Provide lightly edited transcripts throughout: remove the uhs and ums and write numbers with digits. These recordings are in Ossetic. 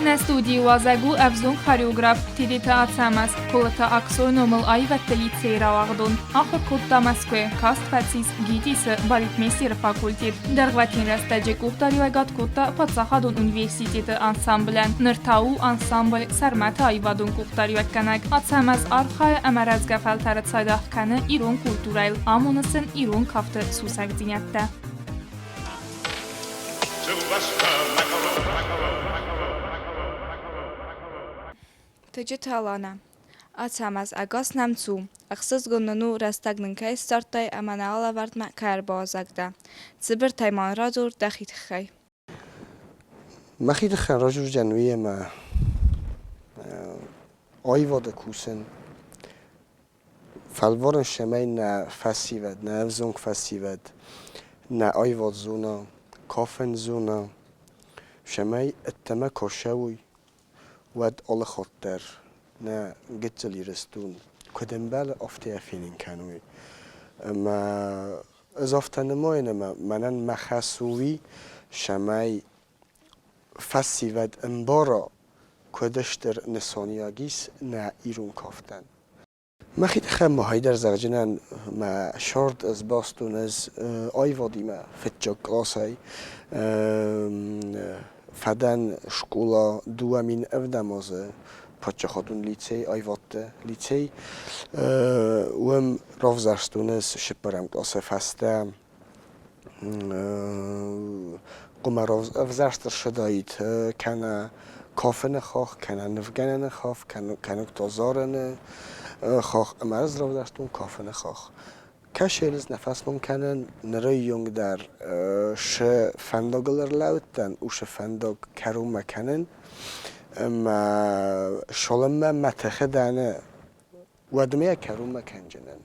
Нӕ студийы уазӕг у ӕвзонг хореограф Тедеты Ацӕмӕз, Колыты Аксойы номыл аивӕдты лицейы рауагъдон. Ахуыр кодта Мӕскуыйы, каст фӕцис ГИТИС-ы балетмейстеры факультет. Дӕргъвӕтин рӕстӕджы къухдариуӕгад кодта паддзахадон университеты ансамблӕн. Ныр та у ансамбль Сӕрмӕты аивадон къухдариуӕггӕнӕг. Ацӕмӕз архайы ӕмӕ рӕзгӕ фӕлтӕры цайдагъ кӕны ирон культурӕйыл, амоны сын ирон кафты сусӕгдзинӕдтӕ. Тыджыты Алана. Ацӕмӕз, ӕгас нӕм цу! Ӕхсызгон нын у, рӕстӕг нын кӕй ссардтай ӕмӕ нӕ алӕвӕрдмӕ кӕй ӕрбауазӕг дӕ. Цыбыртӕй ма нын радзур дӕхи тыххӕй. Мӕхи тыххӕй радзурдзӕн уый, ӕмӕ аивады кусын Фӕлварын цӕмӕй нӕ фӕсивӕд, нӕ ӕвзонг фӕсивӕд нӕ аивад зона, кафын зона, цӕмӕй ӕддӕмӕ ку ссӕуой, уӕд алыхатт дӕр нӕ гыццыл Ирыстон куыд ӕмбӕлы, афтӕ йӕ фенын кӕной. Ӕмӕ ӕз афтӕ нымайын, ӕмӕ мӕнӕн мӕ хӕс у уый, цӕмӕй фӕсивӕд ӕмбара, куыд стыр нысаниуӕг ис нӕ ирон кафтӕн. Мӕхи тыххӕй ма хайдӕр зӕгъдзынӕн, мӕ сӕрд ӕз бастон ӕз аивадимӕ фыццаг къласӕй. Фӕдӕн скъола 2007 азы паддзахадон лицей, аивӕдты лицей. Уым равзӕрстон ӕз цыппӕрӕм къласы фӕстӕ хъуамӕ ӕвзӕрст ӕрцыдаид кӕнӕ кафыны хох, кӕнӕ нывгӕнӕны хох, кӕнӕ та зарыны хох. Ӕмӕ ӕз равзӕрстон кафыны хох. Кӕсӕлыз нӕ фӕсмон кӕнын, ныры онг дӕр шы фӕндагыл ӕрлӕудтӕн, уышы фӕндаг кӕронмӕ кӕнын. Ӕмӕ цалынмӕ мӕ тыхы дӕны, уӕдмӕ йӕ кӕронмӕ кӕнджынӕн.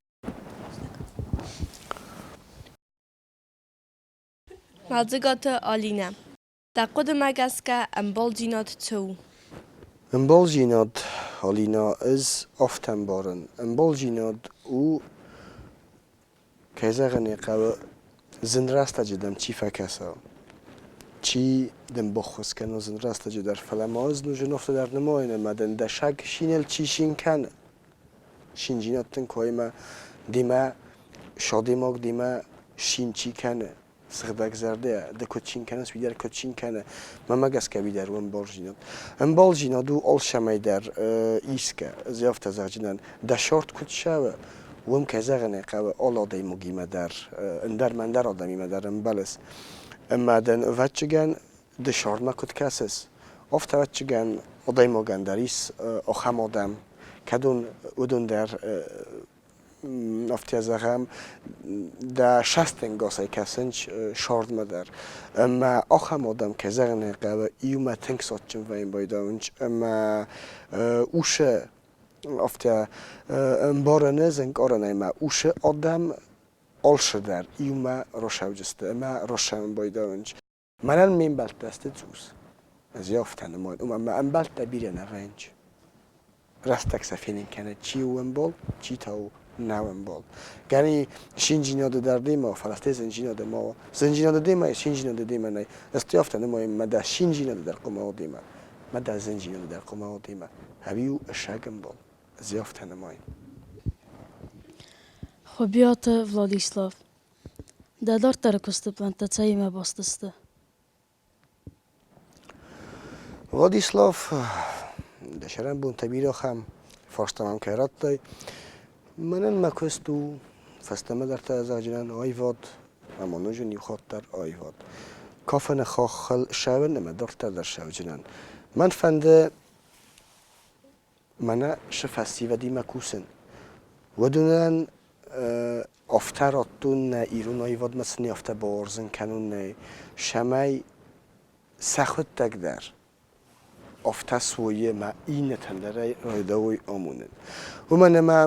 Мӕлдзыгаты Алинӕ. Дӕ хъуыдымӕ гӕсгӕ, ӕмбалдзинад цы у? Ӕмбалдзинад, Алинӕ, ӕз афтӕ ӕмбарын. Ӕмбалдзинад у, кӕй зӕгъын ӕй хъӕуы, зын рӕстӕджы дӕм чи фӕкӕса, чи дын баххуыс кӕна зын рӕстӕджы дӕр, фӕлӕ ма ӕз зын афтӕ дӕр нымайын, ӕмӕ дын дӕ саг шинел чи шин кӕны, Шинджинӕдтын коймӕ демӕ садӕймаг демӕ шин чи кӕны, сыгъдӕгзӕрдӕ ды куыд чин кӕныс, уый дӕр куыд чин кӕны. Мӕнмӕ гӕсгӕ уый дӕр у ӕмбалдзинад. Ӕмбалдзинад у алцӕмӕй дӕр исгӕ. Ӕз афтӕ зӕгъдзынӕн, дӕ сорт куыд цӕуы, уым, кӕй зӕгъын ӕй хъӕуы, алы адӕймагимӕ дӕр, ӕндӕр мӕ ӕндӕр адӕмимӕ дӕр ӕмбӕлыс. Ӕмӕ дын, ӕвӕццӕгӕн, ды сӕрмӕ куыд кӕсыс, афтӕ ӕвӕццӕгӕн адӕймагӕн дӕр ис ахӕм адӕм, кӕд уыдон дӕр афтӕ зӕгъӕм, дӕ цӕстӕнгасӕй кӕсынц сӕрдмӕ дӕр. Ӕмӕ ахӕм адӕм, кӕй зӕгъын ӕй хъӕуы, иумӕ тынг садджын вӕййын байдауынц ӕмӕ усы афтӕ ӕмбарыны, зынкъарӕн ӕмӕ усы адӕм алцыдӕр иумӕ рацӕуджысты ӕмӕ рацӕуын байдауынц. Мӕнӕн ме мбӕлттӕ сты цъус. Ӕз афтӕ нымайын, ома мӕ ӕмбӕлттӕ бирӕ нӕ вӕййынц. Рӕстӕг сӕ фенын кӕны, чи у ӕмбал, чи та у нӕу ӕмбал. Гӕни шинджинады дӕр демӕ, фӕлӕ сте зынджинады ма уа. Зынджинады демӕ шинджинады демӕ нӕй. Ӕз те афтӕ нымайын, мӕ дӕ шинджинады дӕр хъуамӕ уа демӕ, мӕ дӕ зынджинады дӕр хъуамӕ уа демӕ. Ӕви у ӕсӕг ӕмбал? Ӕз афтӕ нымайын. Хуыбиаты Владислав. Дӕ дарддӕры куысты пълӕнттӕ цӕимӕ баст сты? Владислав, дӕ сӕрӕнбонтӕ бирӕ ахӕм. Фарста мӕм кӕй радтай. Мӕнӕн мӕ куыст у фӕстӕмӕ дӕр та зӕгъджынӕн аивад, ӕмӕ ноджы иу хатт дӕр аивад. Кафыны хаххыл ссӕуын ӕмӕ дарддӕр дӕр ссӕуджынӕн. Мӕн фӕнды мӕнӕ шы фӕсивӕдимӕ кусын. Уыдонӕн афтӕ радтон нӕ ирон аивадмӕ сын афтӕ бауарзын кӕнон нӕ, цӕмӕй сӕхуыдтӕг дӕр афтӕ суойы ӕмӕ иннӕтӕн дӕр ӕй райдайой амонын. Уымӕн ӕмӕ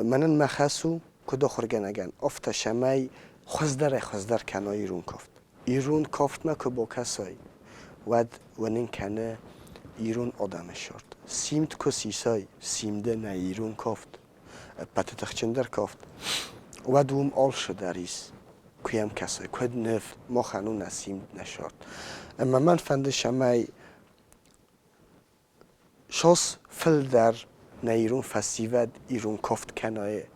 мӕнӕн мӕ хӕс у, куыд ахуыргӕнӕгӕн, афтӕ цӕмӕй хуыздӕрӕй-хуыздӕр кӕна ирон кафт. Ирон кафтмӕ куы бакӕсай, уӕд уынын кӕны ирон адӕмы сӕрд. Симд куы сисай, симды нӕ ирон кафт, ӕппӕты тыхджындӕр кафт, уӕд уым алцы дӕр ис. Куы йӕм кӕсай, куыд ныв, махӕн у нӕ симд, нӕ сӕрд. Ӕмӕ мӕн фӕнды, цӕмӕй Сос фылдӕр нӕ ирон фӕсивӕд ирон кафт кӕнай,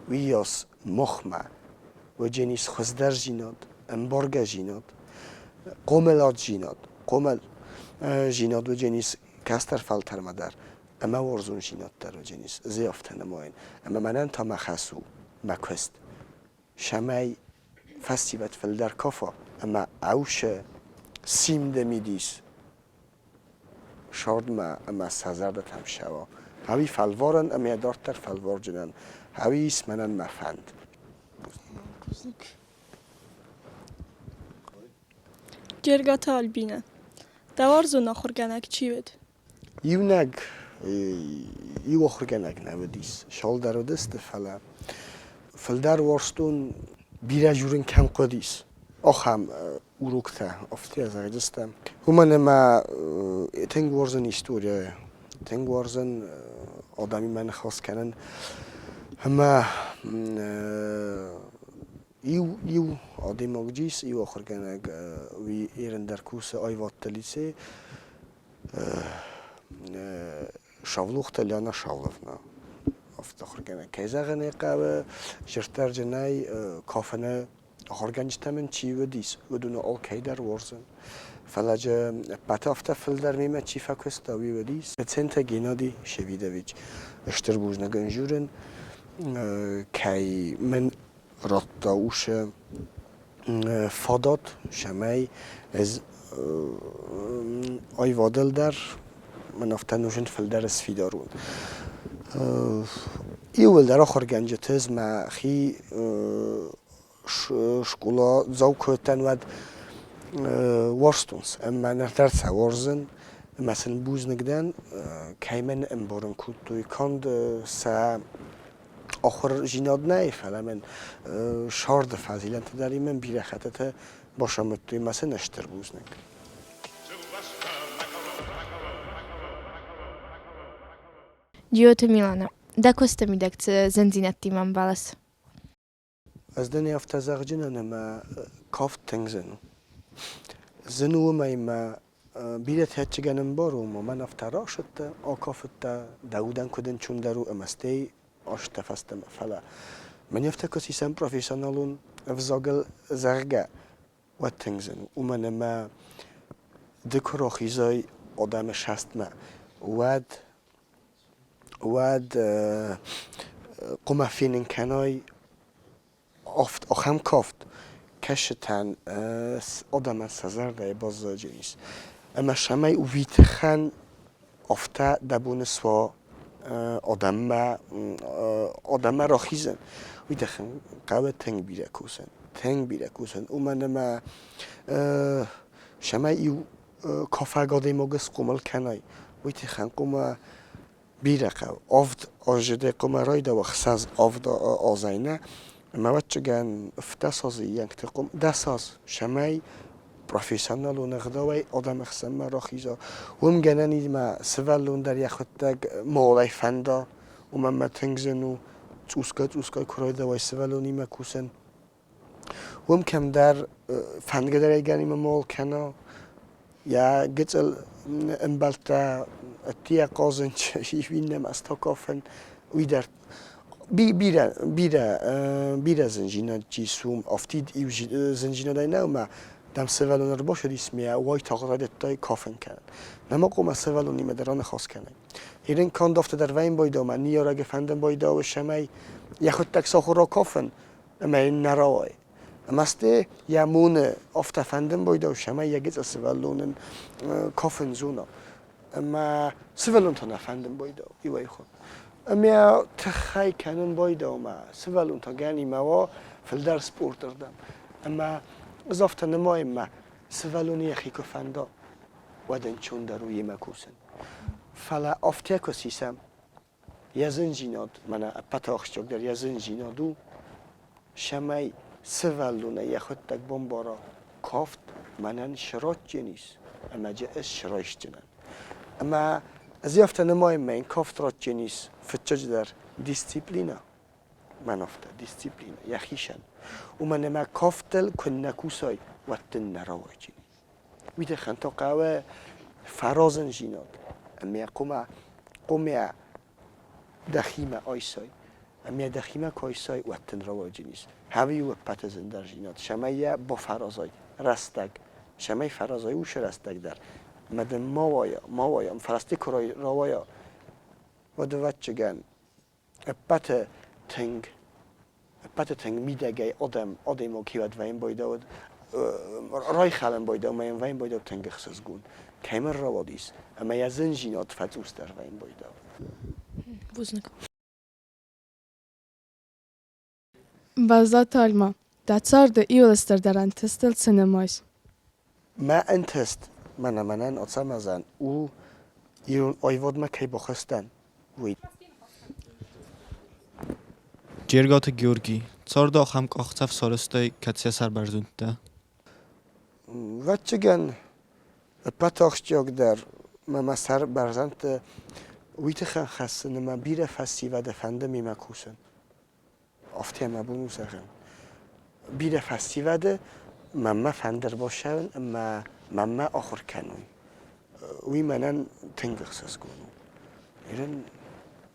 уыйас махмӕ уыдзӕнис хуыздӕрдзинад, ӕмбаргӕдзинад, хъомыладдзинад, хъомылдзинад уыдзӕнис кӕстӕр фӕлтӕрмӕ дӕр ӕмӕ уарзондзинад дӕр уыдзӕнис, ӕз афтӕ нымайын. Ӕмӕ мӕнӕн та мӕ хӕс у, мӕ куыст, цӕмӕй фӕсивӕд фылдӕр кафа ӕмӕ ӕвсы симды мидис сӕрдмӕ ӕмӕ сӕ зӕрдӕтӕм ссӕуа. Ӕви фӕлварӕн ӕмӕ дарддӕр фӕлварджынӕн, ӕви ис мӕнӕн мӕ фӕнд. Гергаты Альбинӕ. Дӕ уарзон ахуыргӕнӕг чи уыд? Иунӕг иу ахуыргӕнӕг нӕ уыдис. Сӕлдӕр уыдысты, фӕлӕ фылдӕр уарзтон бирӕ журын кӕм хъуыдис, ахӕм уроктӕ, афтӕ зӕгъдзыстӕм. Уымӕн ӕмӕ тынг уарзын историйӕ, тынг уарзын адӕмимӕ ныхас кӕнын. Ӕмӕ иу иу адӕймаг уыдис, иу ахуыргӕнӕг, уый ерын дӕр кусы аивӕдты лицейы, Савлухты Лиана Шавловна. Афтӕ ахуыргӕнӕг. Кӕй зӕгъын ӕй хъӕуы, зӕрддӕрджынӕй кафыны ахуыргӕнджытӕ мын чи уыдис, уыдоны алкӕй дӕр уарзын. Фӕлӕ джы ӕппӕты афтӕ фылдӕр мемӕ чи фӕкуыста, уый уыдис Доценты Геннадий Шевидович. Стыр бузныг ын журын, кӕй мын радта усы фадат, цӕмӕй ӕз аивадыл дӕр мын афтӕ нужен фылдӕр сфидар уон. Иууылдӕр ахуыргӕнджыты ӕз мӕхи скъоладзау куы уыдтӕн, уӕд уарзтон сӕ. Ӕмӕ ныр дӕр сӕ уарзын ӕмӕ сын бузныг дӕн, кӕй мӕ ӕмбарын кодтой канд сӕ ахуырдзинад нӕй, фӕлӕ мын сӕрды фӕзилӕнты дӕр мын бирӕ хӕттыты басамыдтой мӕ сын стыр бузныг. Джиоты Милана, дӕ куысты мидӕг цы зындзинӕдтимӕ ӕмбӕлыс? Ӕз дын афтӕ зӕгъджынӕн ӕмӕ кафт тынг зын у. Зын у уымӕй мӕ бирӕтӕ ӕцӕгӕн ӕмбарон, мӕн афтӕ расыдтӕ, акафыдтӕ, дӕ удӕн куыд ӕнцондӕр у ӕмӕ стӕй азтӕ фӕстӕмӕ. Фӕлӕ мӕн афтӕ куы сисӕм профессионалон ӕвзагыл, зӕгъгӕ, уӕд тынг зын у, уымӕн ӕмӕ ды куы рахизай адӕмы састмӕ, уӕд уӕд хъуамӕ фенын кӕнай ахӕм кафт, кӕсытӕн адӕмӕн сӕ зӕрдӕйы баззайдзӕнис. Ӕмӕ цӕмӕй уый тыххӕн афтӕ дӕ бон суа адӕммӕ адӕммӕ рахизын, уый тыххӕн хъӕуы тынг бирӕ кусын, тынг бирӕ кусын, уымӕн ӕмӕ цӕмӕй иу кафӕг адӕймагы схъомыл кӕнай, уый тыххӕн хъуамӕ бирӕ хъӕуы. Авд азы дӕ хъуамӕ райдауа ӕхсӕз авд азӕй нӕ, ӕмӕ ӕвӕццӕгӕн 17 азы йӕнгты 10 аз, цӕмӕй профессионалон ӕгъдауӕй адӕмы хсӕнмӕ рахиза. Уым гӕнӕн ис мӕ сывӕллон дӕр йӕхуыдтӕг молӕй фӕнда, уымӕн мӕ тынг зын у цъусгай-цъусгай куы райдауай сывӕллонимӕ кусын. Уым кӕмдӕр фӕндгӕ дӕр ӕгӕримӕ мол кӕна, йӕ гыццыл ӕмбӕлттӕ ӕддейӕ хъазын иннӕ астӕукафын, уый дӕр бирӕ, бирӕ, бирӕ зындзинад ис уым, афтид иу зындзинадӕй нӕу, ӕмӕ Дӕм сывӕллон ӕрбацыдис мӕ уайтагъд райдыдтай кафын кӕнын. Нӕма хъуамӕ сывӕллонимӕ дӕр аныхас кӕнай. Ирын канд афтӕ дӕр вӕййын байдауы мӕ ныййарӕгы фӕндын байдауы, цӕмӕй йӕхуыдтӕг сахуыра кафын ӕмӕ йын нӕ рауайы. Ӕмӕ стӕй йӕ моны афтӕ фӕндын байдауы, цӕмӕй йӕ гыццыл сывӕллонӕн кафын зона. Ӕмӕ сывӕллон та нӕ фӕндын байдауы иуӕй хатт. Ӕмӕ тыххӕй кӕнын байдауы мӕ сывӕллон та гӕнимӕ уа фылдӕр спорты рдӕм. Ӕмӕ ӕз афтӕ нымайын, мӕ сывӕллоны йӕхи куы фӕнда, уӕд ӕнцондӕр у йемӕ кусын. Фӕлӕ афтӕ куы сисӕм, йӕ зындзинад, мӕнӕ ӕппӕты ахсджиагдӕр йӕ зындзинад у, цӕмӕй сывӕллонӕй йӕхуыдтӕг бамбара, кафт мӕнӕн срадджын ис ӕмӕ дзы ӕз срайсдзынӕн. Ӕмӕ ӕз афтӕ нымайын, мӕ йын кафт радджын ис фыццаджыдӕр дисциплинӕ, мӕн афтӕ, дисциплинӕ, йӕхицӕн. Уымӕн ӕмӕ кафтыл куы нӕ кусай, уӕд дын нӕ рауайдзӕни. Уый тыххӕн та хъӕуы фӕразындзинад ӕмӕ хъуамӕ хъуамӕ дӕхимӕ айсай. Ӕмӕ дӕхимӕ куы айсай, уӕд дын рауайдзӕнис. Хӕвы-иу ӕппӕты зындӕрдзинад, цӕмӕй йӕ бафӕразай рӕстӕг, цӕмӕй фӕразай уыцы рӕстӕг дӕр. Ӕмӕ дын ма уайа, ма уайа, фӕрӕзты куы рауайа, уӕд, ӕвӕццӕгӕн, ӕппӕты тынг мидӕгӕй адӕм адӕймаг хивӕд вӕййын байдауд, райхӕлын байдау ӕмӕ йын вӕййын байдау тынг ӕхсызгон. Кӕмӕн рауадис, ӕмӕ йӕ зындзинад фӕцъусдӕр вӕййын байдау. Бузныг. Бӕззаты Альма, дӕ царды иуыл стырдӕр ӕнтыстыл цы нымайыс? Мӕ ӕнтыст мӕнӕ мӕнӕн Ацӕмӕзӕн у, ирон аивадмӕ кӕй бахызтӕн, уый. Джергаты Георгий, царды ахӕм къахдзӕф сарӕзтай, кӕцыйӕ сӕрбӕрзонд дӕ? Ӕвӕццӕгӕн, ӕппӕты ахсджиагдӕр мӕ мӕ сӕр бӕрзӕндты уый тыххӕн хӕссын ӕмӕ бирӕ фӕсивӕды фӕнды мемӕ кусын. Афтӕ мӕ бон у зӕгъын. Бирӕ фӕсивӕды мӕнмӕ фӕнды ӕрбацӕуын ӕмӕ мӕнмӕ ахуыр кӕной. Уый мӕнӕн тынг ӕхсызгон у. Ирын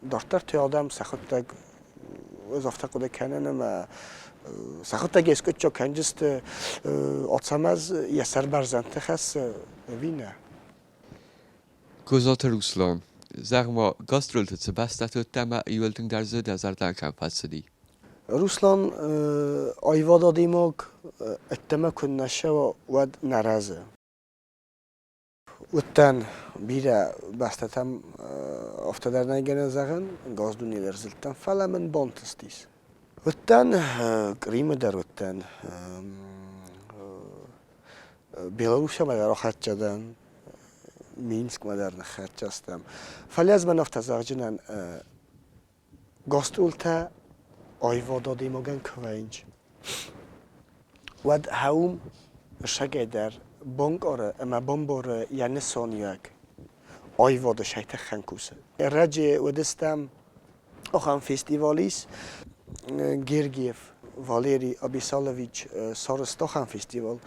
дарддӕр та адӕм сӕхуыдтӕг ӕз афтӕ хъуыды кӕнын ӕмӕ сӕхуыдтӕг ескъуыдджаг кӕнджысты Ацӕмӕз йӕ сӕр бӕрзӕндты хӕссы ӕви нӕ? Козаты Руслан, зӕгъ-ма, гастролты цы бӕстӕты уыдтӕ ӕмӕ иуыл тынгдӕр дзы дӕ зӕрдӕ кӕм фӕцыди? Руслан аивад адӕймаг ӕддӕмӕ куы нӕ ссӕуа, уӕд нӕ рӕзы. Уыдтӕн бирӕ бӕстӕтӕм афтӕ дӕр нӕй гӕнӕн зӕгъӕн, газ дунейы дӕр зылдтӕн, фӕлӕ мын бантыстис. Уыдтӕн Хъримы дӕр уыдтӕн, Белоруссиямӕ дӕр ахӕццӕ дӕн, Минскмӕ дӕр ныххӕццӕ стӕм. Фӕлӕ ӕз мӕн афтӕ зӕгъджынӕн, гастролтӕ аивад адӕймагӕн куы вӕййынц, уӕд хӕуым сӕгӕй дӕр банкъары ӕмӕ бамбары йӕ нысаниуӕг аивады сӕй тыххӕн кусы. Ӕрӕджы уыдыстӕм ахӕм фестиваль ис, Гергиев Валерий Абисалович сарӕзта ахӕм фестивал.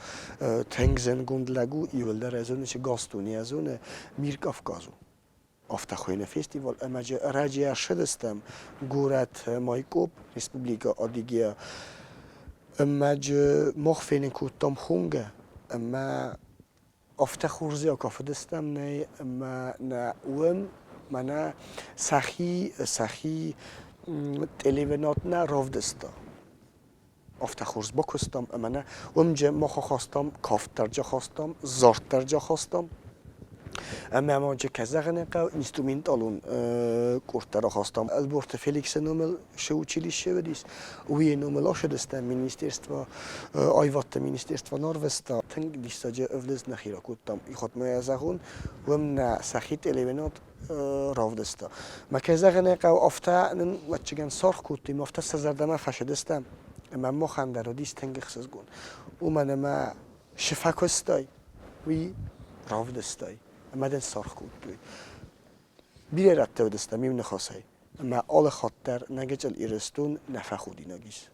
Тынг зындгонд лӕг у, иуылдӕр ӕй зоны, Гастон йӕ зоны, Мир Кавказу. Афтӕ хуыйны фестиваль ӕмӕ ӕрӕджы ӕрсыдыстӕм горӕт Майкоп, Республикӕ Адыгея. Ӕмӕ мах фенын кодтам хонгӕ ӕмӕ афтӕ хорз акафыдыстӕм нӕ ӕмӕ нӕ уым мӕнӕ сӕхи телевинад нӕ равдыста. Афтӕ хорз бакуыстам ӕмӕ нӕ уым мах ахастам, кафт дӕр ахастам, зард дӕр ахастам. Ӕмӕ ма кӕй зӕгъын ӕй хъӕуы, инструменталон къорд дӕр ахастам. Ӕлборты Феликсы номыл цы училище уыдис, уый номыл ацыдыстӕм министерство, аивӕдты министерство нарвыста. Тынг диссаджы ӕвдыст нӕхи ракодтам. Ихатмӕ йӕ зӕгъон, уым нӕ сӕхи телевинад равдыста. Мӕ кӕй зӕгъын ӕй хъӕуы, афтӕ нын ӕвӕццӕгӕн саргъ кодтой, афтӕ сӕ зӕрдӕмӕ фӕцыдыстӕм, ӕмӕ махӕн дӕр уыдис тынг ӕхсызгон. Уымӕн ӕмӕ цы фӕкуыстай, уый равдыстай ӕмӕ дын саргъ кодтой. Бирӕ рӕтты уыдыстӕм иу ныхасӕй, ӕмӕ алы хатт дӕр нӕ гыццыл Ирыстон нӕ фӕхудинаг ис.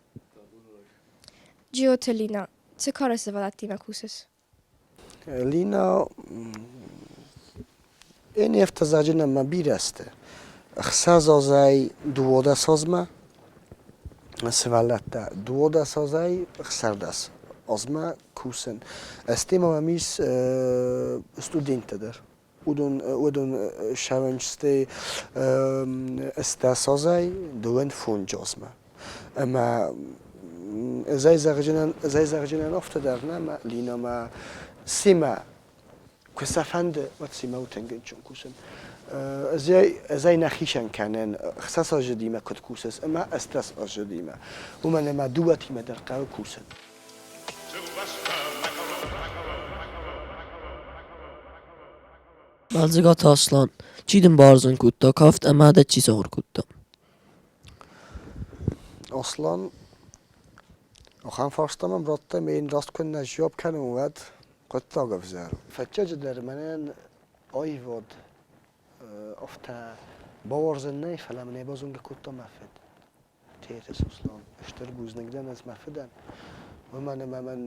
Джиоты Лина, цы кары сывӕллӕттимӕ кусыс? Лина ӕнӕфтӕзаджы нӕма бирӕ сты. 6 азӕй 12 азмӕ сывӕллӕттӕ, 12 азӕй 16. азмӕ кусын. Стӕй ма мӕм ис студенттӕ дӕр. Уыдон сӕвӕнчсты 18 азӕй 25 азмӕ. Ӕмӕ ӕз зӕгъджынӕн афтӕ дӕр нӕ, ӕмӕ Линӕмӕ семӕ куы сӕ фӕнды, уӕд семӕ у тынг ӕнцон кусын. Ӕз ӕй нӕ хицӕн кӕнын, 6 азы куыд кусыс ӕмӕ 18 азы димӕ. Уымӕн ӕмӕ дыууӕтимӕ дӕр хъӕуы кусын. Бӕлдзыгаты Аслан, чи дын бауарзын кодта кафт ӕмӕ дӕ чи сахуыр кодта? Аслан, ахӕм фарста мӕм радта, ӕмӕ йын раст куы нӕ сдзуапп кӕнон, уӕд хъуыддаг ӕвзӕр у. Фӕччӕджыдӕр мӕнӕн аивад афтӕ бауарзӕн нӕй, фӕлӕ мын ӕй базонгӕ кодта мӕ фыд. Теты Сослан, стыр бузныг дӕн ӕз мӕ фыдӕн. Уымӕн ӕмӕ мӕн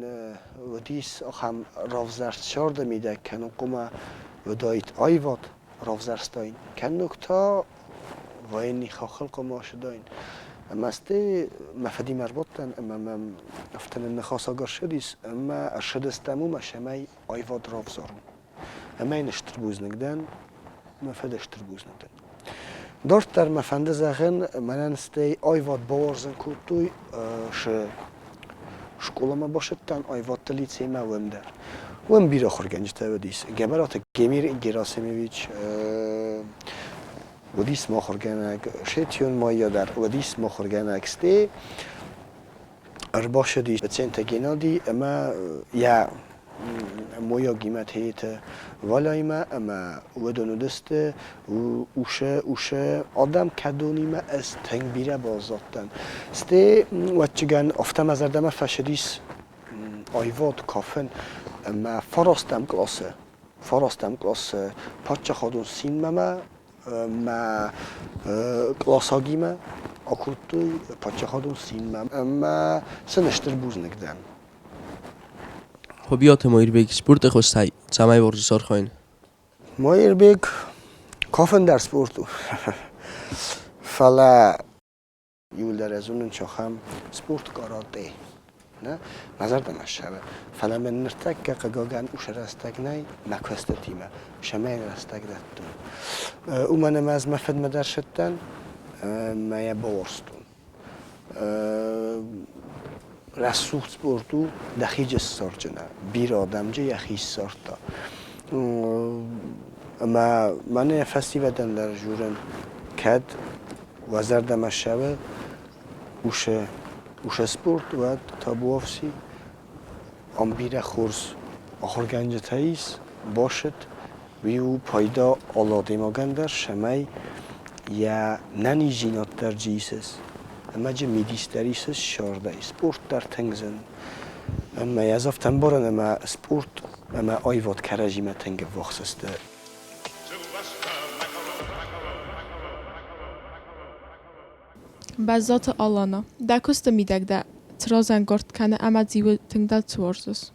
уыдис ахӕм равзӕрст сӕрды мидӕг кӕнын хъуамӕ уыдаид аивад равзӕрстаин. Кӕнног та военный хаххыл хъуамӕ ацыдаин. Ӕмӕ стӕй мӕ фыдимӕ ӕрбадтӕн ӕмӕ мӕм афтӕ ныхасаг ӕрцыдис ӕмӕ ӕрцыдыстӕм уымӕ, цӕмӕй аивад равзарон. Ӕмӕ йын стыр бузныг дӕн, мӕ фыды стыр бузныг дӕн. Дарддӕр мӕ фӕнды зӕгъын, мӕнӕн стӕй аивад бауарзын кодтой шы скъоламӕ бацыдтӕн аивӕдты лицеймӕ уым дӕр. Уым бирӕ ахуыргӕнджытӕ уыдис. Гӕбӕраты Гемир Герасимович уыдис мӕ ахуыргӕнӕг, Шетион Майя дӕр уыдис мӕ ахуыргӕнӕг. Стӕй ӕрбацыдис Быценты Геннади ӕмӕ йӕ мойагимӕ Теиты Валяимӕ ӕмӕ уыдон уыдысты усы адӕм, кӕдонимӕ ӕз тынг бирӕ баззадтӕн. Стӕй ӕвӕццӕгӕн афтӕ мӕ зӕрдӕмӕ фӕцыдис аивад кафын ӕмӕ фарастӕм къласы паддзахадон цинмӕ мӕ къласагимӕ акодтой паддзахадон цинмӕ ӕмӕ сын стыр бузныг дӕн. Хуыбиаты Мӕирбег спорты хуызтӕй цӕмӕй уарзыс архайын? Мӕирбег кафын дӕр спорт у. Фӕлӕ иуылдӕр ӕз уынын ахӕм спорт каратэ. Нӕ, мӕ зӕрдӕмӕ ссӕуы. Фӕлӕ мын ныртӕккӕ, хъыгагӕн, уыцы рӕстӕг нӕй мӕ куыстытимӕ, цӕмӕй рӕстӕг дӕттон. Уымӕн ӕмӕ ӕз мӕ фыдмӕ дӕр сыдтӕн ӕмӕ йӕ бауарзтон. Рӕсугъд спорт у, дӕхи ссардзынӕ. Бирӕ адӕм дзы йӕхи ссардта. Ӕмӕ мӕнӕ фӕсивӕдӕн дӕр дзурын, кӕд уӕ зӕрдӕмӕ ссӕуы уыцы спорт, уӕд табуафси, ам бирӕ хорз ахуыргӕнджытӕ ис, басыд, уый у пайда алы адӕймагӕн дӕр, цӕмӕй йӕ нӕниздзинад дӕр дзы исыс ӕмӕ дзы мидис дӕр исыс сӕрдӕй. Спорт дӕр тынг зын у. Ӕмӕ ӕз афтӕ ӕмбарын, ӕмӕ спорт ӕмӕ аивад кӕрӕдзимӕ тынг ӕввахс сты. Бӕззаты Алана, дӕ куысты мидӕг дӕ цы разӕнгард кӕны ӕмӕ Дзиуы тынгдӕр цы уарзыс?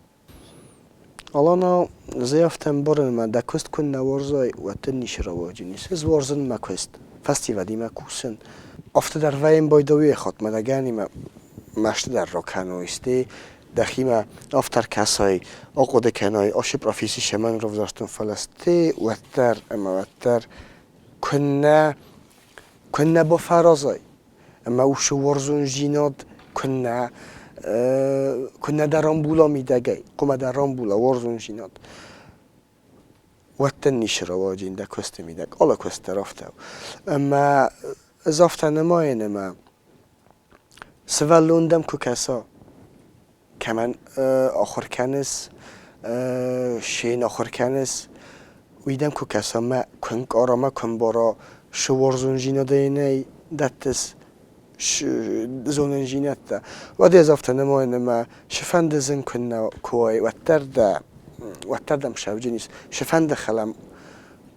Алана, ӕз афтӕ ӕмбарын, ӕмӕ дӕ куыст куы нӕ уарзай, уӕд дын ницы рауайдзӕнис. Ӕз уарзын мӕ куыст, фӕсивӕдимӕ кусын. Афтӕ дӕр вӕййын байдауы хатт мӕ дӕгӕнимӕ мӕсты дӕр ракӕной, стӕй дӕхимӕ афтӕ ӕркӕсай, ахъуыды кӕнай, ацы професси цӕмӕн равзӕрстон, фӕлӕ стӕй уӕддӕр ӕмӕ уӕддӕр куыннӕ бафӕразай ӕмӕ уыцы уарзондзинад куыннӕ дӕ рамбула мидӕгӕй, хъуамӕ дӕ рамбула уарзондзинад, уӕд дын ницы рауайдзӕн дӕ куысты мидӕг, алы куыст дӕр афтӕ у. Ӕмӕ ӕз афтӕ нымайын, ӕмӕ сывӕллон дӕм куы кӕса, кӕмӕн ахуыр кӕныс, се нахуыр кӕныс, уый дӕм куы кӕса мӕ куы нкъара мӕ куы ӕмбара, цы уарзондзинадӕй нӕй дӕттыс зонындзинӕдтӕ, уӕд ӕз афтӕ нымайын, ӕмӕ цыфӕнды зын куы нӕ куы уай, уӕддӕр дӕм сӕвджын ис, цыфӕнды хӕлӕм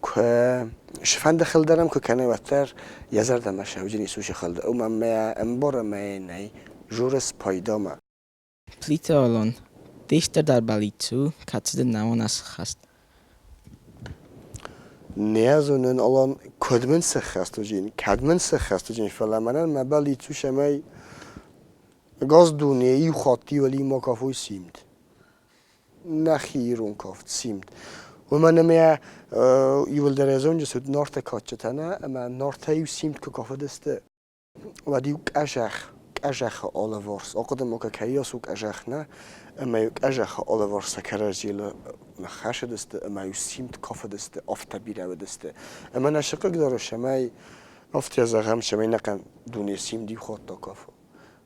куы цыфӕнды хыл дӕр ӕм куы кӕнай, уӕддӕр йӕ зӕрдӕмӕ сӕвджын ис уыцы хыл. Уымӕн мӕ ӕмбары ӕмӕ нӕй журыс пайдамӕ. Плиты Алан, де стырдӕр бӕллиц у, кӕцы дын нӕма сӕххӕст? Нӕ зонын, Алан, куыд мын сӕххӕст уыдзӕн, кӕд мын сӕххӕст уыдзӕн, фӕлӕ мӕнӕн мӕ бӕллиц у, цӕмӕй Ӕгас дуне иу хатт иуӕлимӕ кафой симд. Нӕхи ирон кафт симд. Уымӕн ӕмӕ иуылдӕр ӕзонджы цыд Нарты кадджытӕ нӕ, ӕмӕ Нартӕ иу симд куы кафыдысты, уӕд-иу къӕзӕх, къӕзӕхы алыварс, ахъуыды ма кӕ, кӕйас у къӕзӕх, нӕ, ӕмӕ-иу къӕзӕхы алыварс сӕ кӕрӕдзийыл ныххӕсыдысты ӕмӕ-иу симд кафыдысты, афтӕ бирӕ уыдысты. Ӕмӕ нӕ цы хъыгдары, цӕмӕй афтӕ зӕгъӕм, цӕмӕй нӕхъӕн дуне симд иу хатт акафа.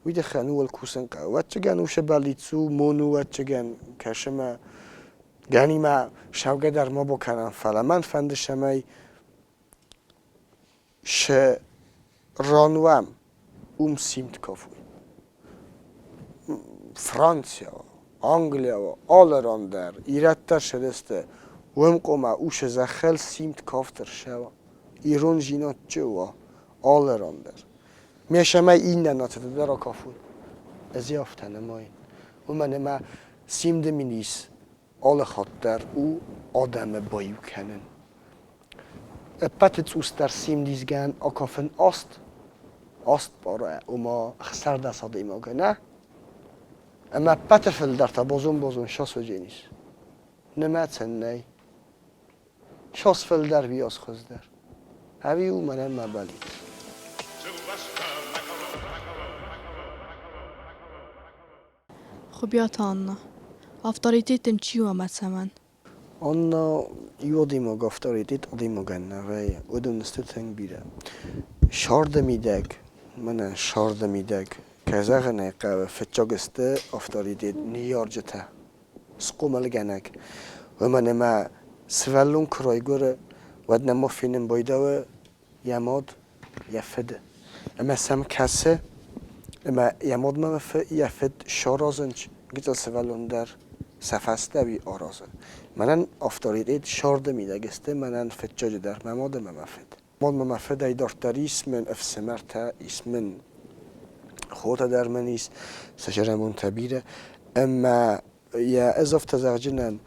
Уый тыххӕн ууыл кусын хъӕуы. Ӕвӕццӕгӕн уыцы бӕллиц у, мон у, ӕвӕццӕгӕн, кӕсы мӕ гӕнимӕ саугӕ дӕр ма бакӕнӕм, фӕлӕ мӕн фӕнды, цӕмӕй цы ран уӕм, уым симд кафой. Францийӕ, Английӕ, алы ран дӕр ирӕттӕ ссыдысты, уым хъуамӕ уыцы зӕххыл симд кафт ӕрцӕуа, ирондзинад чи уа, алы ран дӕр. Ме сӕмӕй иннӕ нациты дӕр акафун. Ӕз афтӕ нымайын. Уымӕн ӕмӕ симды мин ис алы хатт дӕр у адӕмы баиу кӕнын. Ӕппӕты цъусдӕр симдизгӕн акафын аст пъарӕ, ома 16 адӕймагӕн, нӕ? Ӕмӕ ӕппӕты фылдӕр та базон-базон сасоджен ис. Нымӕцӕн нӕй. Сас фылдӕр уыйас хуыздӕр. Ӕви у мӕнӕн мӕ бӕллиц? Хуыбиаты Анна. Авторитет дын чи у ӕмӕ цӕмӕн? Анна иу адӕймаг авторитет адӕймагӕн нӕ вӕййы. Уыдон сты тынг бирӕ. Сӕрды мидӕг, мӕнӕ сӕрды мидӕг, кӕй зӕгъын ӕй хъӕуы, фыццаг сты авторитет ныййарджытӕ, схъомылгӕнӕг. Уымӕн ӕмӕ сывӕллон куы райгуыры, уӕд нӕма фенын байдауы йӕ мад, йӕ фыды. Ӕмӕ сӕм кӕсы, ӕмӕ йӕ мадмӕ йӕ фыд саразынц, гыццыл сывӕллон дӕр сӕ фӕстӕ уый аразы. Мӕнӕн авторитет сӕрды мидӕг сты, мӕнӕн фыццаджыдӕр мӕ мад ӕмӕ мӕ фыд. Мад мӕ мӕ фыдӕй дарддӕр ис мын ӕфсымӕртӕ, ис мын хотӕ дӕр мын ис, сӕ зӕрӕмонтӕ бирӕ. Ӕмӕ йӕ ӕз афтӕ зӕгъджынӕн,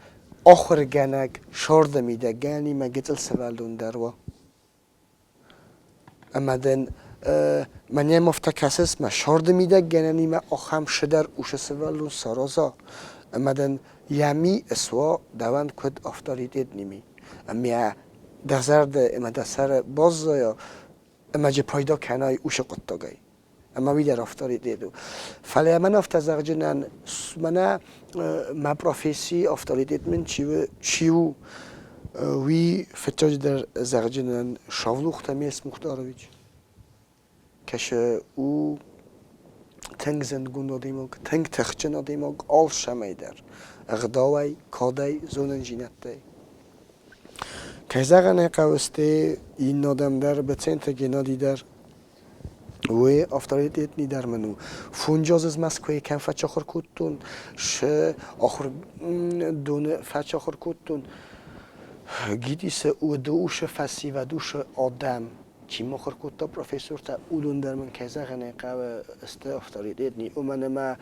ахуыргӕнӕг сӕрды мидӕг гӕнимӕ гыццыл сывӕллон дӕр уа. Ӕмӕ дын мӕнӕ афтӕ кӕсыс, мӕ сӕрды мидӕг гӕнӕнимӕ ахӕм цыдӕр усы сывӕллон сараза, ӕмӕ дын йӕ ми ысуа дӕуӕн куыд авторитет ними. Ӕмӕ дӕ зӕрдӕ ӕмӕ дӕ сӕры баззайа ӕмӕ дзы пайда кӕнай уыцы хъуыддагӕй. Ӕмӕ уый дӕр авторитет у. Фӕлӕ мӕн афтӕ зӕгъджынӕн, мӕнӕ мӕ професси авторитет мын чи у, уый фыццаджыдӕр зӕгъджынӕн Шавлухта Мес Мухтарович. Кӕсы у тынг зындгонд адӕймаг, тынг тыхджын адӕймаг алцӕмӕй дӕр. Ӕгъдауӕй, кадӕй, зонындзинӕдтӕй. Кӕй зӕгъын ӕй хъӕуы, сты иннӕ адӕм дӕр, Быценты Геннади дӕр. Уый авторитетный дӕр мын у. Фунджоз из Москвы кӕм фӕчахуыр кодтон, шы ахуырдоны фӕчахуыр кодтон. ГИТИС-ы уыды усы фӕсивӕд, усы адӕм, чи мыхуыр кодта профессортӕ, уыдон дӕр мын, кӕй зӕгъын ӕй хъӕуы, сты авторитетный, уымӕн ӕмӕ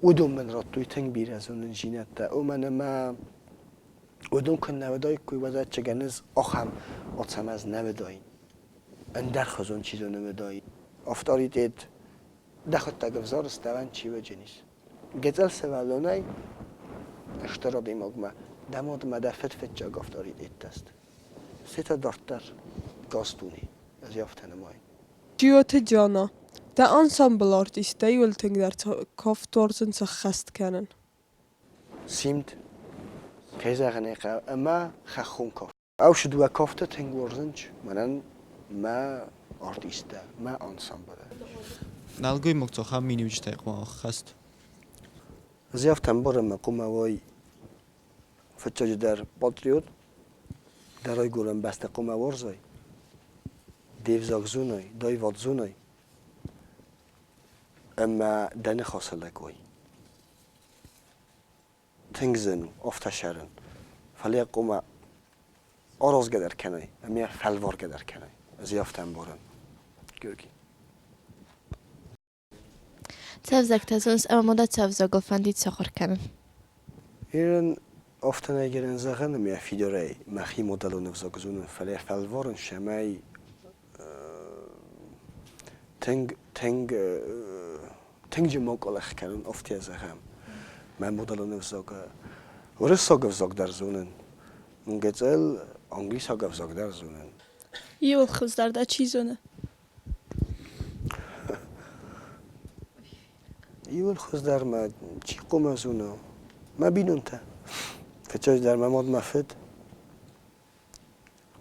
уыдон мын радтой тынг бирӕ зонындзинӕдтӕ, уымӕн ӕмӕ уыдон куы нӕ уыдаиккой, уӕд ӕвӕццӕгӕн ӕз ахӕм Ацӕмӕз нӕ уыдаин. Ӕндӕрхуызон чи зоны уыдаид. Авторитет дӕхуыдтӕг ӕвзарыс, дӕуӕн чи уыджынис. Гыццыл сывӕллонӕй стыр адӕймагмӕ дӕ мадмӕ дӕ фыд фыццаг авторитеттӕ сты. Сетӕ дарддӕр газ дуне, ӕз афтӕ нымайын. Джиоты Диана, дӕ ансамблы артисттӕ иууыл тынгдӕр кафт уарзынц ӕххӕст кӕнын? Симд, кӕй зӕгъын ӕй хъӕуы, ӕмӕ хӕххон кафт. Ау дыууӕ кафты тынг уарзынц мӕнӕн мӕ артисттӕ, мӕ ансамблы. Нӕлгоймаг цахӕм миниуджытӕй хъуамӕ ӕххӕст? Ӕз афтӕ ӕмбарын, мӕ хъуамӕ уой фыццаджыдӕр патриот, дӕ райгуырӕн бӕстӕ хъуамӕ уарзай, де взаг зонай, дӕ аивад зонай ӕмӕ дӕ ныхасы лӕг уай. Тынг зын у афтӕ сӕрын, фӕлӕ хъуамӕ аразгӕ дӕр кӕнай ӕмӕ фӕлваргӕ дӕр кӕнай. Ӕз ӕй афтӕ ӕмбарын, Георги. Цы ӕвзӕгтӕ зоныс ӕмӕ ма дӕ цы ӕвзагыл фӕндид сахуыр кӕнын? Ирын афтӕ нӕй гӕнӕн зӕгъӕн, ӕмӕ фидарӕй мӕхи мадӕлон ӕвзаг зонын, фӕлӕ фӕлварын, цӕмӕй тынг Тынг тынг мокъолӕх кӕнын, афтӕ зӕгъӕм. Мӕ мадӕлон ӕвзаг уырыссаг ӕвзаг дӕр зонын. Гыццыл англисаг ӕвзаг дӕр зонын. Иууыл хуыздӕр дӕ чи зоны? Иууыл хуыздӕр мӕ чи хъуамӕ зона? Мӕ бинонтӕ. Фыццаджыдӕр мӕ мад, мӕ фыд,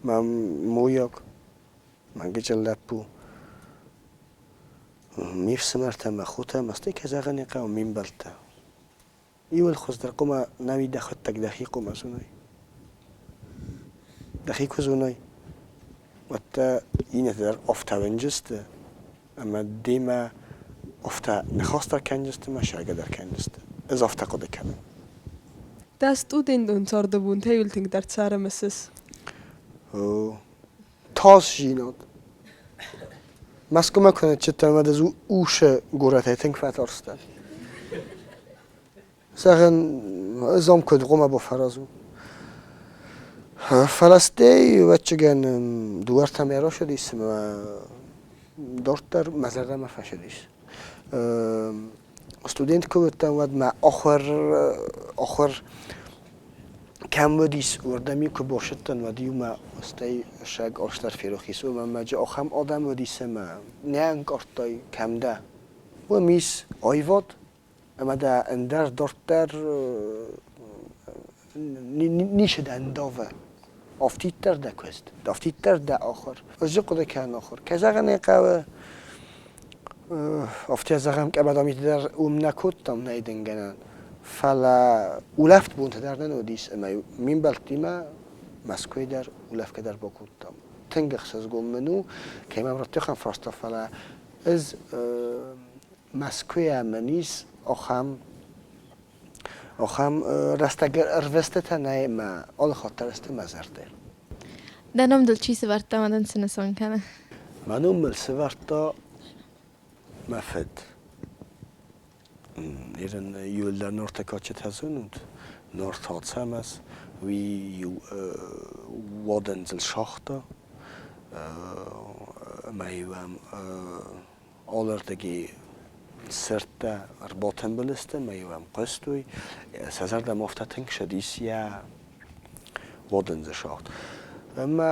мӕ мойаг, мӕ гыццыл лӕппу, ме фсымӕртӕ, мӕ хотӕ, ӕмӕ стӕй, кӕй зӕгъын ӕй хъӕуы, ме мбӕлттӕ. Иууыл хуыздӕр хъуамӕ нӕуи дӕхуыдтӕг дӕхи хъуамӕ зоной. Дӕхи куы зоной, уӕд дӕ иннӕтӕ дӕр афтӕ уынджысты ӕмӕ демӕ афтӕ ныхас дӕр кӕнджысты ӕмӕ сайгӕ дӕр кӕнджысты. Ӕз афтӕ хъуыды кӕнын. Дӕ студентон царды бонтӕ иуыл тынгдӕр цы ӕрымысыс? Тасдзинад. Мӕскуымӕ куы ныццыдтӕн, уӕд ӕз усы горӕтӕй тынг фӕтарстӕн. Зӕгъын, ӕз ам куыд хъуамӕ бафӕразон. Фӕлӕ стӕй, ӕвӕццӕгӕн, дыууӕртӕм ӕрӕсыдис ӕмӕ дарддӕр мӕ зӕрдӕмӕ фӕцыдис. Студент куы уыдтӕн, уӕд мӕ ахуыр, ахуыр кӕм уыдис, уырдӕм-иу куы бацыдтӕн, уӕд-иу мӕ стӕй сӕг асдӕр ферох ис, уымӕн ӕмӕ ахӕм адӕм уыдис ӕмӕ нӕ ӕнкъардтай, кӕм дӕ. Уым ис аивад ӕмӕ дӕ ӕндӕр дарддӕр ницы дӕ ӕндавы. Афтиддӕр дӕ куыст, афтиддӕр дӕ ахуыр. Ӕз дзы хъуыды кӕнын ахуыр. Кӕй зӕгъын ӕй хъӕуы, афтӕ зӕгъӕм, къӕбӕда дӕр уым нӕ кодтам, нӕй дын гӕнӕн. Фӕлӕ улӕфт бонтӕ дӕр нын уыдис ӕмӕ ме мбӕлттимӕ Мӕскуыйы дӕр улӕфгӕ дӕр бакодтам. Тынг ӕхсызгон мын у, кӕй мӕм радтой ахӕм фарста, фӕлӕ ӕз Мӕскуыйӕ мын ис ахӕм ахӕм рӕстӕг ӕрвыстытӕ нӕй мӕ алы хатт дӕр сты мӕ зӕрдӕйыл. Дӕ ном дыл чи сӕвӕрдта ӕмӕ дын цы нысан кӕны? Мӕ ном мыл сӕвӕрдта мӕ фыд. Ирын иуылдӕр Нарты кадджытӕ зонут. Нарт Ацӕмӕз, уый иу уадындзыл сагъта ӕмӕ-иу ӕм алырдыги сырдтӕ ӕрбатымбыл сты ӕмӕ-иу ӕм хъуыстой. Сӕ зӕрдӕмӕ афтӕ тынг ссыдис йӕ уадындзы сагъд. Ӕмӕ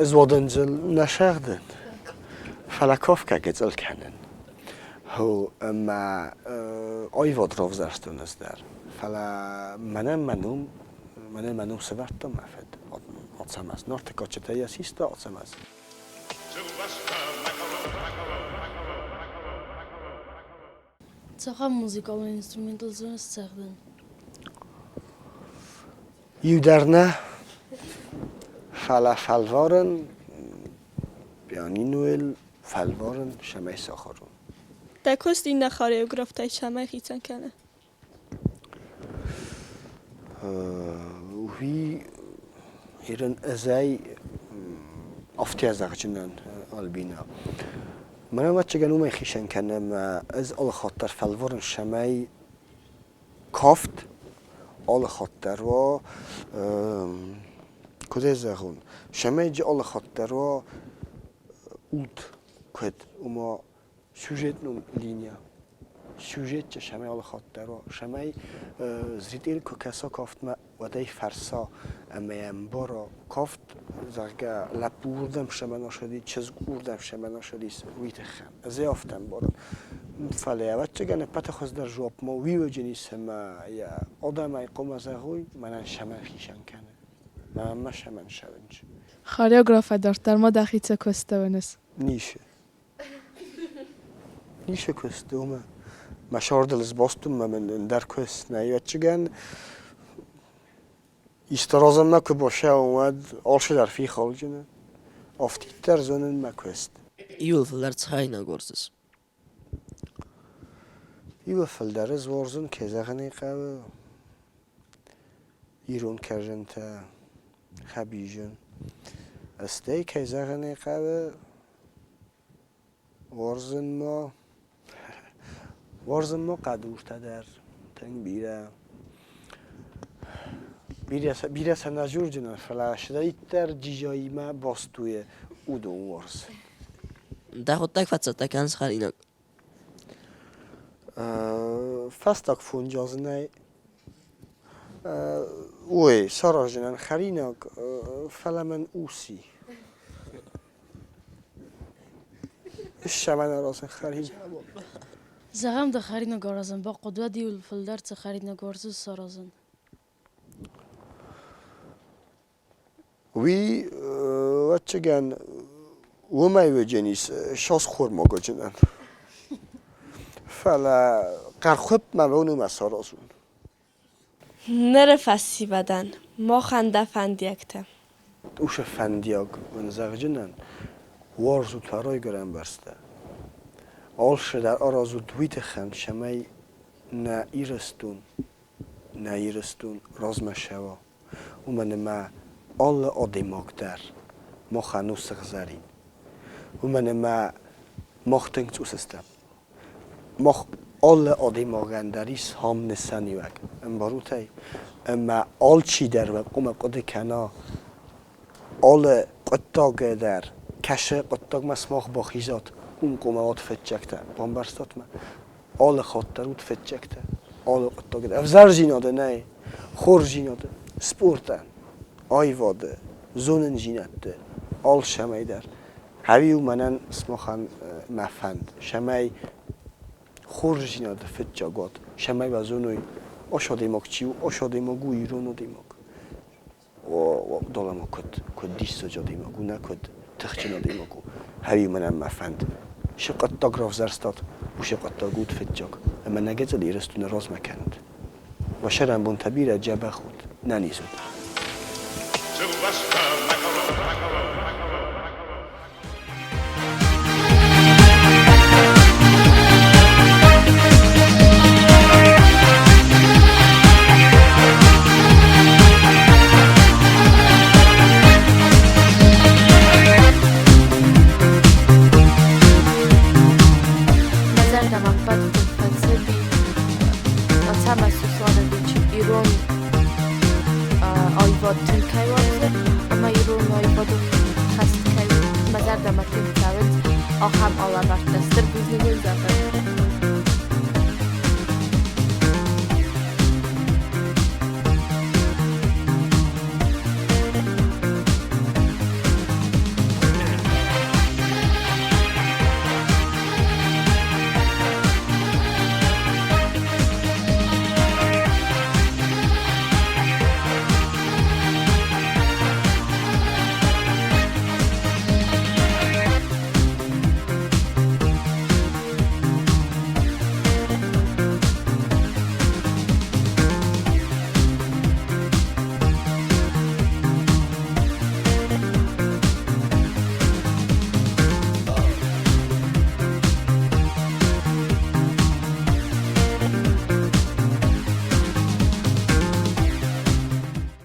ӕз уадындзыл нӕ сӕгъдын, фӕлӕ кафгӕ гыццыл кӕнын. Ӕмӕ аивад равзӕрстон ӕз дӕр. Фӕлӕ мӕнӕн мӕ ном, мӕнӕн мӕ ном сӕвӕрдта мӕ фыд Ацӕмӕз. Нарты кадджытӕ йӕ систа Ацӕмӕз. Цахӕм музыкалон инструментыл зоныс цӕгъдын? Иу дӕр нӕ, фӕлӕ фӕлварын пианинойыл фӕлварын цӕмӕй сахуыр уон. Дӕ куыст иннӕ хореографтӕй цӕмӕй хицӕн кӕны? Уый ирын ӕзӕй афтӕ зӕгъджынӕн, Альбина. Мӕнӕ ӕвӕццӕгӕн уымӕй хицӕн кӕны ӕмӕ ӕз алыхатт дӕр фӕлварын, цӕмӕй кафт алыхатт дӕр уа, куыд ӕй зӕгъон, цӕмӕй алыхатт дӕр уа уд, куыд, ома сюжетном линия. Сюжетчы цӕмӕй алыхатт дӕр уа, цӕмӕй зритель куы кӕса кафтмӕ, уӕд ӕй фӕрса ӕмӕ йӕ ӕмбара, кафт, зӕгъгӕ, лӕппу уырдӕм цӕмӕн ацыди, чызг уырдӕм цӕмӕн ацыдис, уый тыххӕй. Ӕз ӕй афтӕ ӕмбарын. Фӕлӕ, ӕвӕццӕгӕн, ӕппӕты хуыздӕр дзуапп ма уый уыдзӕнис, ӕмӕ йӕ адӕмӕй хъуамӕ зӕгъой, мӕнӕн цӕмӕн хицӕн кӕны, мӕнмӕ цӕмӕн цӕуынц. Хореографӕй дарддӕр ма дӕхицӕн куыстӕ уыныс? Ницы. Ницы куыст, уымӕ. Мӕ сӕрдыл сбастон мӕ мын ӕндӕр куыст нӕй. Ӕвӕццӕгӕн, исты разӕнмӕ куы бацӕуон, уӕд алцыдӕр фехалдзынӕн. Афтиддӕр зонын мӕ куыст. Иуыл фылдӕр цӕйнаг уарзыс? Иуыл фылдӕр ӕз уарзын, кӕй зӕгъын ӕй хъӕуы, ирон кӕрдзынтӕ, хӕбизын. Стӕй, кӕй зӕгъын ӕй хъӕуы, уарзын ма, уарзын ма хъӕдуртӕ дӕр тынг бирӕ. Бирӕ, бирӕ сӕ нӕ дзурдзынӕн, фӕлӕ цыдӕриддӕр джизӕимӕ баст у, уыдон уарзын. Дӕхуыдтӕг фӕцӕттӕ кӕныс хӕринаг? Фӕстаг фондз азы нӕй. Ой, сараздзынӕн хӕринаг, фӕлӕ мӕн ус и. Ссӕмӕн аразын хӕринаг. Зӕгъӕм, дӕ хӕринаг аразын бахъуыд, уӕд иуыл фылдӕр цы хӕринаг уарзыс саразын? Уый, ӕвӕццӕгӕн, уымӕй уыдзӕнис сасхормагджынӕн. Фӕлӕ хъӕрхуыпп мӕ бон у мӕ саразун. Ныры фӕсивӕдӕн махӕн дӕ фӕндиӕгтӕ. Уыцы фӕндиаг уын зӕгъджынӕн, уарзут уӕ райгуырӕн бӕстӕ. Алцыдӕр аразут уый тыххӕн, цӕмӕй нӕ Ирыстон, нӕ Ирыстон размӕ цӕуа. Уымӕн ӕмӕ алы адӕймаг дӕр махӕн у сыгъзӕрин. Уымӕн ӕмӕ мах тынг цъус стӕм. Мах алы адӕймагӕн дӕр ис ахӕм нысаниуӕг, ӕмбарут ӕй? Ӕмӕ алчидӕр уӕ хъуамӕ хъуыды кӕна алы хъуыддагы дӕр, кӕцы хъуыддагмӕ сымах бахизат, уым хъуамӕ уат фыццӕгтӕ. Бамбӕрстат мӕ? Алы хатт дӕр ут фыццӕгтӕ, алы хъуыддагы дӕр. Ӕвзӕрдзинады нӕй, хорздзинады, спортӕн, аивады, зонындзинӕдты, алцӕмӕй дӕр. Ӕви у мӕнӕн сымахӕн мӕ фӕнд, цӕмӕй хорздзинады фыццаг уат, цӕмӕй базоной, ас адӕймаг чи у, ас адӕймаг у ирон адӕймаг. Дӕлӕмӕ куыд, куыд диссаджы адӕймаг у, нӕ куыд тыхджын адӕймаг у. Ӕви мӕнӕн мӕ фӕнд. Се хъуыддаг равзӕрстат, уыцы хъуыддаг ут фыццаг, ӕмӕ нӕ гыццыл Ирыстоны размӕ кӕнут. Уӕ сӕрӕнбонтӕ бирӕ дзӕбӕх ут, нӕниз ут. Мӕ зӕрдӕмӕ ӕппӕт тынг фӕцыди Ацӕмӕз Сосланович ирон аивад тынг кӕй уарзы ӕмӕ ирон аивады хӕст кӕй у. Мӕ зӕрдӕмӕ тынг цӕуынц ахӕм алӕвӕрдтӕ. Стыр бузныг уын зӕгъын.